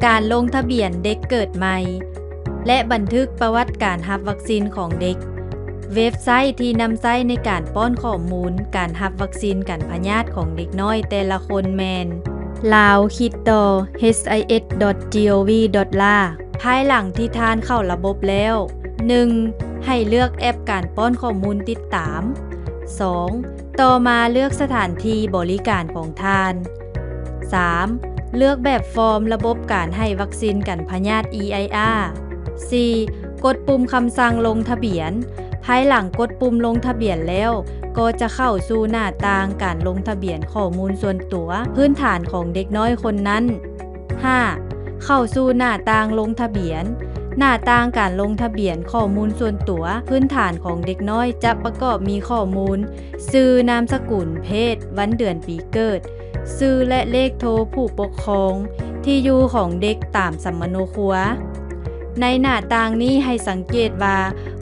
ການລົງທະບຽນເດັກເກີດໃໝ່ ແລະ ບັນທຶກປະຫວັດການຮັບວັກຊີນຂອງເດັກ. ເວັບໄຊທີ່ນຳໃຊ້ໃນການປ້ອນຂໍ້ມູນການຮັບວັກຊີນກັນພະຍາດຂອງເດັກນ້ອຍແຕ່ລະຄົນແມ່ນ Lao Kiddo ເອັດ ເອັດ ເອັດ ດອດ ຈີ ໂອ ວີ ດອດ ລາ. ພາຍຫຼັງທີ່ທ່ານເຂົ້າລະບົບແລ້ວ, ໜຶ່ງ ໃຫ້ເລືອກແອັບການປ້ອນຂໍ້ມູນຕິດຕາມ. ສອງ ຕໍ່ມາເລືອກສະຖານທີ່ບໍລິການຂອງທ່ານ. ສາມ ເລືອກແບບຟອມລະບົບການໃຫ້ວັກຊີນກັນພະຍາດ EIR. ສີ່ ກົດປຸ່ມຄຳສັ່ງລົງທະບຽນ. ພາຍຫຼັງກົດປຸ່ມລົງທະບຽນແລ້ວ, ກໍຈະເຂົ້າສູ່ໜ້າຕ່າງການລົງທະບຽນຂໍ້ມູນສ່ວນຕົວພື້ນຖານຂອງເດັກນ້ອຍຄົນນັ້ນ. ຫ້າ ເຂົ້າສູ່ໜ້າຕ່າງລົງທະບຽນ. ໜ້າຕ່າງການລົງທະບຽນຂໍ້ມູນສ່ວນຕົວພື້ນຖານຂອງເດັກນ້ອຍຈະປະກອບມີຂໍ້ມູນ ຊື່, ນາມສະກຸນ, ເພດ, ວັນເດືອນປີເກີດ, ຊື່ ແລະ ເລກໂທຜູ້ປົກຄອງ, ທີ່ຢູ່ຂອງເດັກຕາມສຳມະໂນຄົວ. ໃນໜ້າຕ່າງນີ້ໃຫ້ສັງເກດວ່າ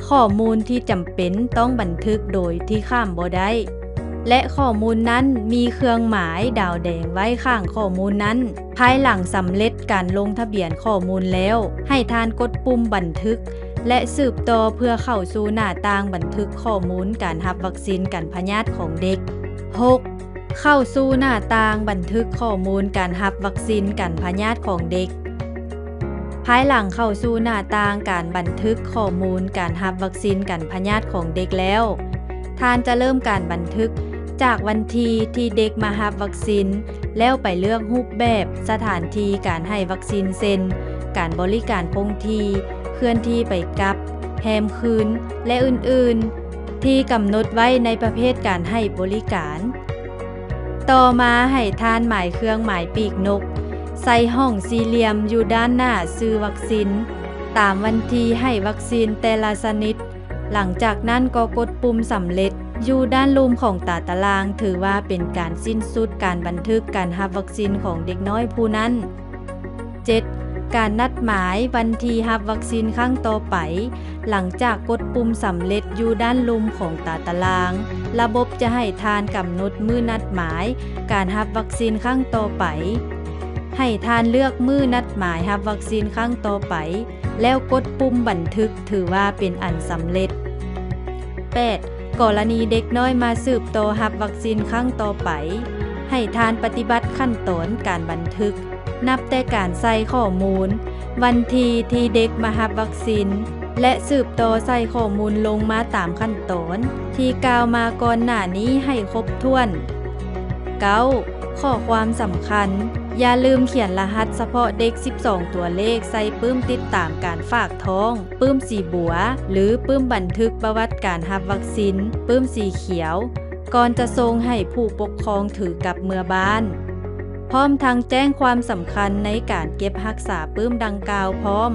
ຂໍ້ມູນທີ່ຈຳເປັນຕ້ອງບັນທຶກໂດຍທີ່ຂ້າມບໍ່ໄດ້ ແລະ ຂໍ້ມູນນັ້ນມີເຄື່ອງໝາຍດາວແດງໄວ້ຂ້າງຂໍ້ມູນນັ້ນ. ພາຍຫຼັງສຳເລັດການລົງທະບຽນຂໍ້ມູນແລ້ວ, ໃຫ້ທ່ານກົດປຸ່ມບັນທຶກ ແລະ ສືບຕໍ່ເພື່ອເຂົ້າສູ່ໜ້າຕ່າງບັນທຶກຂໍ້ມູນການຮັບວັກຊີນກັນພະຍາດຂອງເດັກ. ຫົກ ເຂົ້າສູ່ໜ້າຕ່າງບັນທຶກຂໍ້ມູນການຮັບວັກຊີນກັນພະຍາດຂອງເດັກ. ພາຍຫຼັງເຂົ້າສູ່ໜ້າຕ່າງການບັນທຶກຂໍ້ມູນການຮັບວັກຊີນກັນພະຍາດຂອງເດັກແລ້ວ, ທ່ານຈະເລີ່ມການບັນທຶກຈາກວັນທີທີ່ເດັກມາຮັບວັກຊີນ ແລ້ວໄປເລືອກຮູບແບບສະຖານທີ່ການໃຫ້ວັກຊີນ ເຊັ່ນ ການບໍລິການຄົງທີ່, ເຄື່ອນທີ່ໄປກັບ, ແຮມຄືນ ແລະ ອື່ນໆ ທີ່ກຳນົດໄວ້ໃນປະເພດການໃຫ້ບໍລິການ. ຕໍ່ມາໃຫ້ທ່ານໝາຍເຄື່ອງໝາຍປີກນົກໃສ່ຫ້ອງສີ່ຫຼ່ຽມຢູ່ດ້ານໜ້າຊື່ວັກຊີນ ຕາມວັນທີໃຫ້ວັກຊີນແຕ່ລະຊະນິດ. ຫຼັງຈາກນັ້ນກໍກົດປຸ່ມສຳເລັດຢູ່ດ້ານລຸ່ມຂອງຕາຕະລາງ, ຖືວ່າເປັນການສິ້ນສຸດການບັນທຶກການຮັບວັກຊີນຂອງເດັກນ້ອຍຜູ້ນັ້ນ. ເຈັດ ການນັດໝາຍວັນທີຮັບວັກຊີນຄັ້ງຕໍ່ໄປ. ຫຼັງຈາກກົດປຸ່ມສຳເລັດຢູ່ດ້ານລຸ່ມຂອງຕາຕະລາງ, ລະບົບຈະໃຫ້ທ່ານກຳນົດມື້ນັດໝາຍການຮັບວັກຊີນຄັ້ງຕໍ່ໄປ. ໃຫ້ທ່ານເລືອກມື້ນັດໝາຍຮັບວັກຊີນຄັ້ງຕໍ່ໄປ ແລ້ວກົດປຸ່ມບັນທຶກ ຖືວ່າເປັນອັນສຳເລັດ. ແປດ ກໍລະນີເດັກນ້ອຍມາສືບຕໍ່ຮັບວັກຊີນຄັ້ງຕໍ່ໄປ, ໃຫ້ທ່ານປະຕິບັດຂັ້ນຕອນການບັນທຶກ ນັບແຕ່ການໃສ່ຂໍ້ມູນວັນທີທີ່ເດັກມາຮັບວັກຊີນ ແລະ ສືບຕໍ່ໃສ່ຂໍ້ມູນລົງມາຕາມຂັ້ນຕອນທີ່ກ່າວມາກ່ອນໜ້ານີ້ໃຫ້ຄົບຖ້ວນ. ເກົ້າ ຂໍ້ຄວາມສຳຄັນ, ຢ່າລືມຂຽນລະຫັດສະເພາະເດັກສິບສອງຕົວເລກໃສ່ປຶ້ມຕິດຕາມການຝາກທ້ອງ, ປຶ້ມສີບົວ ຫຼື ປຶ້ມບັນທຶກປະຫວັດການຮັບວັກຊີນ, ປຶ້ມສີຂຽວ, ກ່ອນຈະສົ່ງໃຫ້ຜູ້ປົກຄອງຖືກັບເມືອບ້ານ, ພ້ອມທັງແຈ້ງຄວາມສຳຄັນໃນການເກັບຮັກສາປຶ້ມດັ່ງກ່າວພ້ອມ.